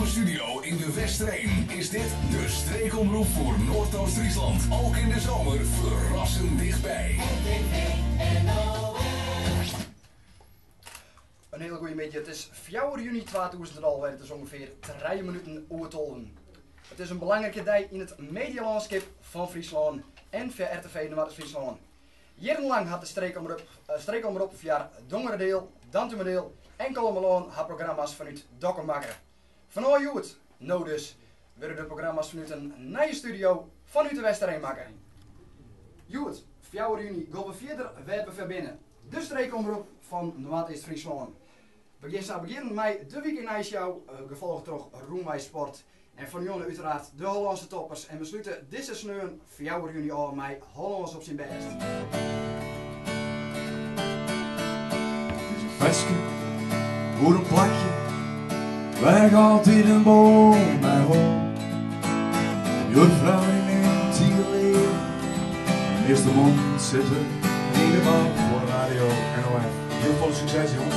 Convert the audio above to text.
studio in de Westereen is dit de streekomroep voor Noordoost-Friesland. Ook in de zomer verrassend dichtbij. In hiele goede middei. It is fjouwer juny 2011 en it is ûngefear trije minuten oer tolven. It is in belangrike dei yn it medialânskip fan Fryslân en foar RTV Noardeast-Fryslân. Jierrenlang hat de streekomrop, streekomrop foar Dongeradeel, Dantumadiel en Kollumerlân har programma's fanút Dokkum makke. Fanôf hjoed, no dus, wurde de programma's fanút in nije studio fanút de Westereen makke. Hjoed, fjouwer juny, gean we fierder wêr't we foar binne, de streekomrop fan Noardeast-Fryslân. We gean sa begjinnen mei de Wike-nijsshow, gefolge troch Rûnwei Sport en fan jûn uiteraard de Hollânske toppers. En we slute dizze sneon fjouwer juny ôf mei Hollânsk op syn bêst. It is in ferske oer in plakje wêr ik altyd in boom by hol. De buorfrou dy nimt tige leaf en de measte mannen sitte yn de bak foar radio NOF. Hiel folle sukses jonges.